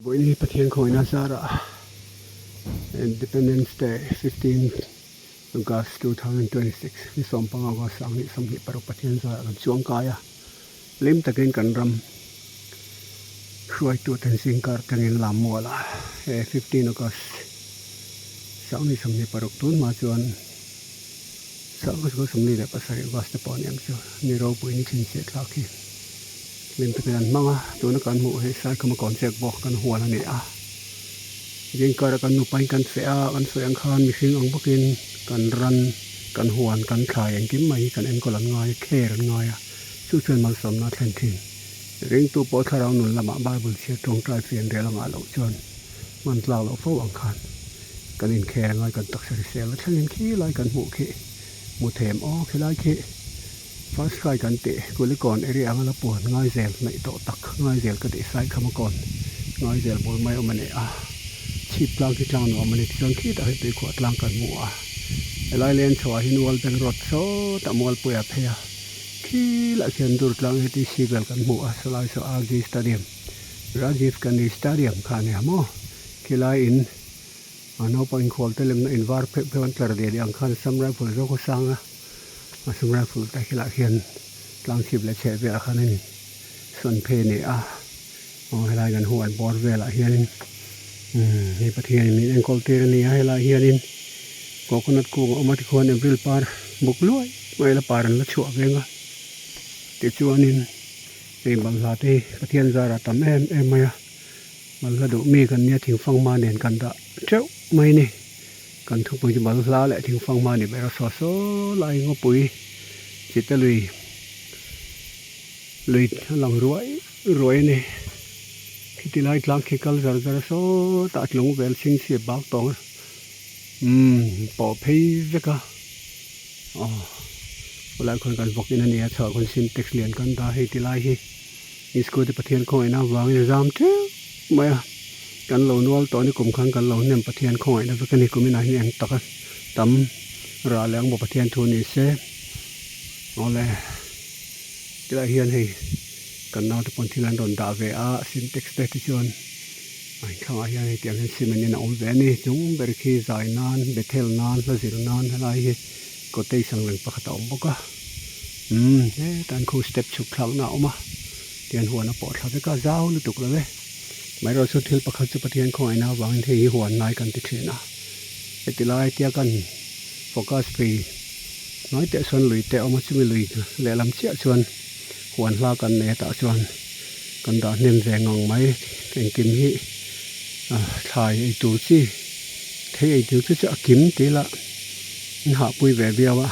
Vawiin hi Pathian khawina zarah Independence Day 15 August 2026 ni 15 August 2026 Pathian zarah kan chuang kai a, hlim takin kan ram hruaituten zingkar tangin lam mual a, he 15 August 2026 tun hma chuan 2027 August te pawh a ni ang chu ni ropui ni chhinchhiah thlak hi. Hlim takin an hmang a, tuna kan hmuh hi Saikhama kawn chek bawk kan huan a ni a. Zingkara kan nupain kan feh a, kan sawi ang khan mihring ang bawkin kan ran, kan huan, kan thlai engkim mai hi kan enkawl an ngai a, care an ngai a, chu chuan malsawmna a thlen thin. Ringtu pawh thlarau nun lamah Bible chhiar tawngtai fian rel angah loh chuan hman tlak loh fo ang khan kan inkhel a ngai, kan taksa hrisel a thlengin khilai kan hmuh khi hmu them aw khilai khi. First try kan tih Kulikawn area anga la puan Ngaizel hnaih tawh tak Ngaizel ka tih Saikhama kawn Ngaizel bul mai awm a ni a, chhip tlang khi tlang nuam a ni tichuan khitah hian tuikhuah tlang kan hmu a, helai leng chhoah hian World Bank Road sawtah Mualpui a phei a, khilah khian dur tlang ATC vel kan hmu a, sawlai saw RG Stadium Rajiv Gandhi Stadium kha a nia maw khilai in a naupang inkhual te lemna in var pheuh pheuh an tlar ve leh ang khan Assam Rifle zawk a sang a. Assam Rifle te khilah khian tlang chhip leh chheh velah khanin sawn phei a ni a, aw helai kan huan bawr velah hianin umm hei Pathianin min enkawl tir a ni a, helaiah hianin coconut kung a awm a tikhuan April par buk luai mai la par an la chhuah veng a, tichuanin hei balhla te hi Pathian zarah tam em em mai a, balhla duh mi kan nia thingfanghma nen kan dah teuh mai a ni. Kan thupui chu bal hla leh thingfang hma ni ber a saw saw lai ngawpui chite lui lui a lang ruai ruai a ni. Khiti lai tlang khi kal zar zar a sawtah tlung vel chhingchhip bak tawng a umm pawh phei vek a aw khawlai khawn kan vawk in a ni a chhuah khawn sintex lian kan dah hei ti lai hi scooty Pathian khawngaihna avangin a zam teuh mai a. Kan lo nual tawh a ni kum khan kan lo hnem Pathian khawngaihna vek a ni kum inah hian eng taka tam rah leh ang maw Pathian thu ni se awle tilai hian hei kan naute pawn thil an rawn dah ve a sintex te te chuan a inthlangah hian hei tiang hian cement in a awm ve a ni chung ber khi zai nan bethel nan hla zir nan helai hi cottage ang reng pakhat a awm bawk a umm hetah hian khu step chhuk thlakna a awm a tihian huan a pawh thla vek a zau lutuk lo e. Amaherawhchu chu thil pakhat chu Pathian khawngaihna avangin hei hi huan ngai kan ti thin a, heti lai tia kan focus phei hnuai teh chuan lui te a awm a, chumi lui lehlam chiah chuan huan hla kan nei a tah chuan kan dah hnem ve ngang mai engkim hi thlai ei tur chi thei ei tur chi chu a kim tih ila an hahpui ve viau a,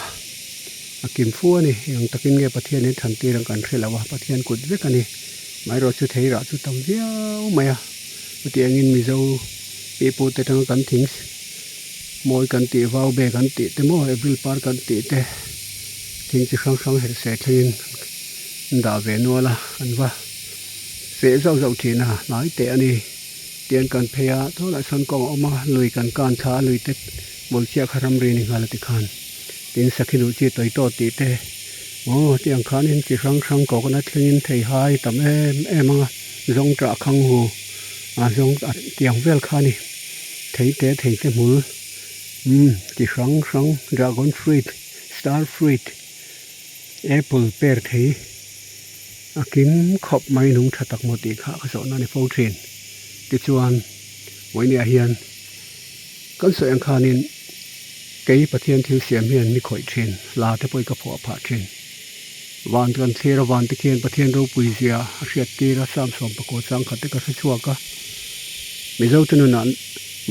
a kim fu a ni eng takin nge Pathian in than tir ang kan hre lo a, Pathian kut vek a ni. Amaherawh chu thei rah chu tam viau mai a, chutiangin Mizo pipu te atanga kan thing mawi kan tih vau be kan tih te maw April par kan tih te thing chi hrang hrang herh se thlengin an dah ve nual a, an va feh zauh zauh thin a, hnai teh a ni tiang kan phei a tunah sawn kawng a awm a, lui kan kan thla a lui te bul chiah kha ramri ni nghal a tikhan. Tin sakhi duh chi tawi tawh tih te aw tiang khanin chi hrang hrang coconut thlengin thei hai tam em em ang a zawng tah khang hu a zawng tiang vel kha a ni thei te thei te hmul umm chi hrang hrang dragon fruit star fruit apple per thei a kim khawp mai nung tha tak maw tih kha ka zawhna a ni fo thin tichuan vawinia hian. Kan sawi ang khanin kei Pathian thil siam hian mi khawih thin, hla te pawh i ka phuah phah thin. Van kan thlir a, van te khian Pathian ropui zia a hriat tir a, Samsawm pakua chang khat te ka hre chhuak a. Mizo te nunah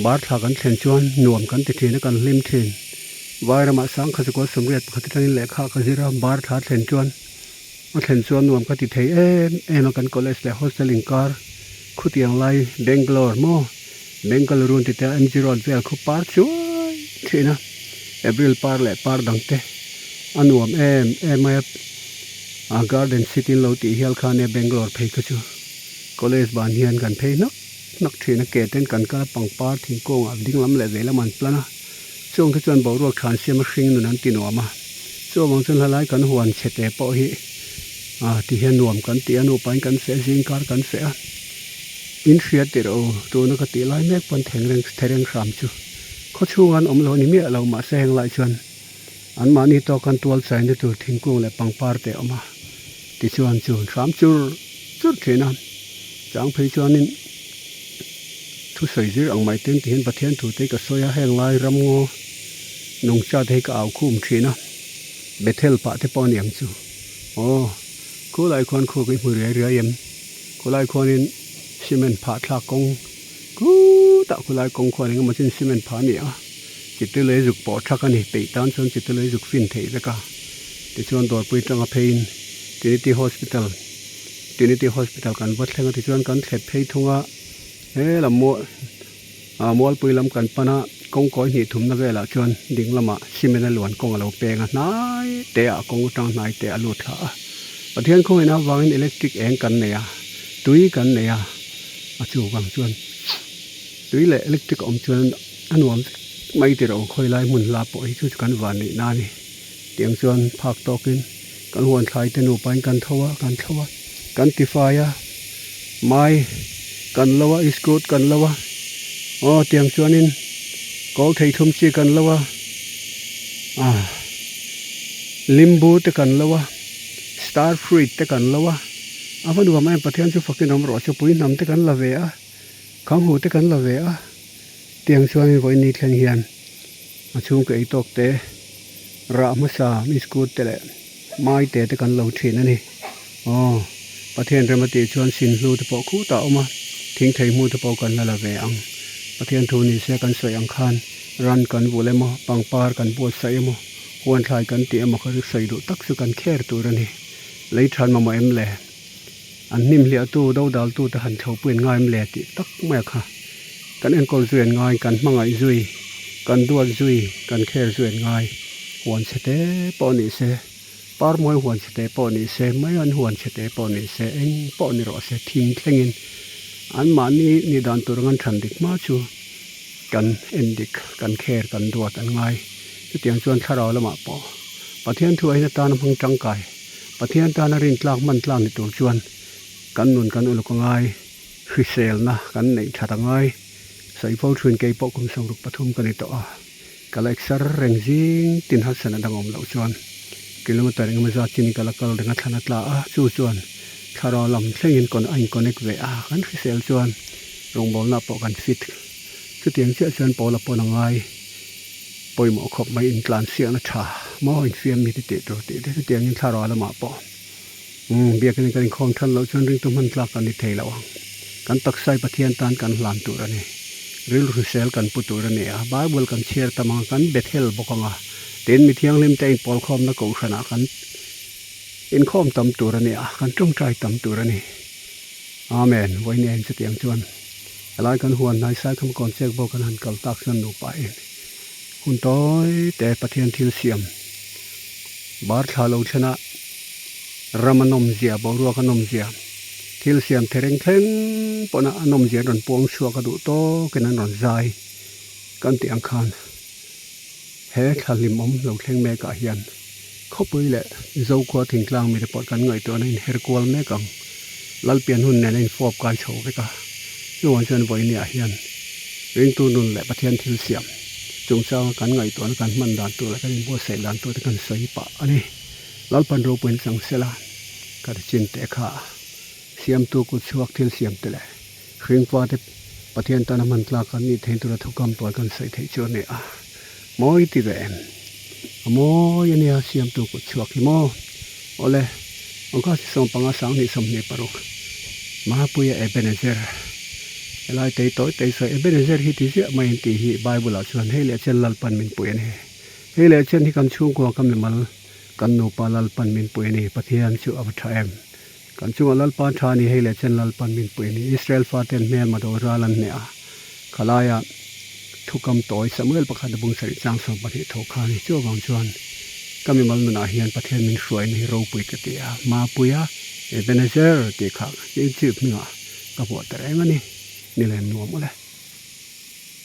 bar thla kan thlen chuan nuam kan ti thin a, kan hlim thin. Vairamah sangkhat zakua sawmriat pakhat atangin lehkha ka zir a, bar thla thlen chuan a thlen chuan nuam ka ti thei em em a, kan college leh hostel inkar khutiang lai Bangalore maw Bengaluru an ti te a MG road vel khu par chuai thin a April par leh par dang te a nuam em em mai a a garden city an lo tih hial kha ania Bangalore phei kha chu college ban hian kan phei hnawk hnawk thin a ke ten kan kal a pangpar thingkung ah ding lam leh vei lam an plan a chung te chuan boruak tha an siam a hring nun an ti nuam a chuvang chuan hlalai kan huan chhe te pawh hi ah ti hian nuam kan ti a nupa in kan feh a zingkar kan feh a. In hria tirh aw, tuna ka tih lai mek pawn thengreng thereng hram chu khaw chhunga an awm lo a ni miah lo, mahse heng lai chuan anmahni tawk an tual chaina tur thingkung leh pangpar te a awm a, tichuan chu hram chur chur thin a, chang phei chuanin thusawi zir ang mai ten tihian Pathian thu te hi ka sawi a, heng lai ramngaw nungcha te hi ka au khum thin a, Bethel pah te pawh a ni ang chu aw. Khulai khuan khuk i hmu riai riai em? Khulai khuanin cement phah thlak kawng khutah khulai kawng khuan engemaw chin cement phah a ni a, chite lei zuk pawh thak a ni, peih tan chuan chite lei zuk fin theih vek a. Tichuan dawrpui tanga pheiin Trinity Hospital Trinity Hospital kan va thleng a, tichuan kan thlep phei thung a, he lam maw Ah Mualpui lam kan pan a, kawngkawi hnih thumna velah chuan ding lamah cement a luan kawng a lo peng a, hnai te ah kawng atang hnai te a lut thla a. Pathian khawngin avangin electric eng kan nei a, tui kan nei a, a chu vang chuan tui leh electric a awm chuan a nuam vek mai tih rawh khawi lai hmun hla pawh hi chu chu kan van neih na a ni. Tiang chuan phak tawkin kan huan thlai te nupain kan tho a, kan thlo a, kan tifai a, mai kan lo a, iskut kan lo a, aw tiang chuanin kawl thei thlum chi kan lo a, ah limbu te kan lo a, star fruit te kan lo a, a va nuam em Pathian chu fakin awm rawh se pui hnam te kan la ve a, khanghu te kan la ve a, tiang chuanin vawiin ni thleng hian. A chhungkaw ei tawk te, rah hmasa miskut te leh mai te te kan lo thin a ni. Aw, Pathian rem a tih chuan sin hlu te pawh khutah a awm a, thing thei hmu te pawh kan la la ve ang. Pathian thu ni se kan sawi ang khan ran kan vulh emaw, pangpar kan buatsaih emaw, huanthlai kan tih emaw kha sawi duh tak chu kan kher tur a ni. Lei than mamawh em le? An hnim hliahtu, dodaltu te han thlo pui an ngai em le tih tak mai a kha. Kan enkawl zui an ngai, kan hmangaih zui, kan duat zui, kan kher zui an ngai. Huan chhe te pawh ni se, parmawi huan chhe te pawh ni se, maian huan chhe te pawh ni se, eng pawh ni rawh se, thim thlengin anmahni nih dan tur ang an than dik hma chu kan en dik, kan kher, kan duat an ngai. Chutiang chuan thlarau lamah pawh Pathian thu ahin atana hmang tangkai, Pathian tana rintlak hman tlak ni tur chuan kan nun kan uluk a ngai. Hriselna kan neih that a ngai. Saifo thin kei pawh kum 63 ka ni tawh a, ka la eksar reng zing tin harsatna dang awm loh chuan kilometer engemaw zat chin ka la kal reng a thlan a tla a, chu chuan thlarau lam thlengin a in connect ve a, kan hrisel chuan rawngbawlna pawh kan fit. Chutiang chiah chuan Paula pawn a ngai pawimawh khawp mai intlansiakna tha maw infiam mi te tih tur tih te chutiangin thlarau lamah pawh. Umm, biakin kan inkhawm than loh chuan ringtu hman tlak kan ni thei lo ang. Kan taksa hi Pathian tan kan hlan tur a ni. Rilru hrisel kan pu tur a ni a, Bible kan chhiar tam ang a, kan Bethel bawk ang a, tin mi thianghlim te inpawlkhawmna kohhranah kan inkhawm tam tur a ni a, kan tawngtai tam tur a ni. Amen. Vawiin en chutiang chuan helai kan huan hnai Saikham kawn chek bawk kan han kal tak chuan nupa in hun tawi te Pathian thil siam bar thla lo thlen a, Ram a nawmzia, boruak a nawmzia, thil siam thereng thleng pawhna a nawmzia an rawn puang chhuak a duh tawkin an rawn zai kan tih ang khan he thla hlimawm lo thleng mekah hian khawpui leh Zokhua thingtlang mite pawh kan ngaihtuahna inher kual mek ang. Lalpian hun nen a infawp kai chho vek a, chuvang chuan vawinia hian ringtu nun leh Pathian thil siam chungchanga kan ngaihtuahna kan hman dan tur leh kan inbuatsaih dan tur te kan sawi pah a ni. Lalpan ropuiin chang sela ka ti chin teh kha siamtu kut chhuak thil siam te leh hringpa te Pathian tana hman tlak kan nih theih tura thukam tawi kan sawi theih chu a ni a, mawi ti ve em? A mawi a nia siamtu kut chhuak hi maw? Awle, August 15 25 Mahapuia Ebenezer helai tei tawi tei sawi Ebenezer hi ti ziah mai an tih hi Bible ah chuan hei leh chen Lalpan min pui a ni. Hei leh chen hi kan chhungkua ka mimal Kan nupa Lalpan min pui a ni, Pathian chu a va tha em? Kan chungah Lalpa tha a ni, hei leh chen Lalpan min pui a ni. Israel faten hmelma do ral an hneh a, khalaia thukam tawi Samuel pakhat a bung sarih chang 12 tho kha a ni. Chu avang chuan ka mimal nunah hian Pathian min hruaina hi ropui ka ti a, Mapuia Ebenezer tih kha YouTube hmingah ka hmuh ta reng a ni. Ni lem nuam awle.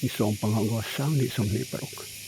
Ni 15 August 2026.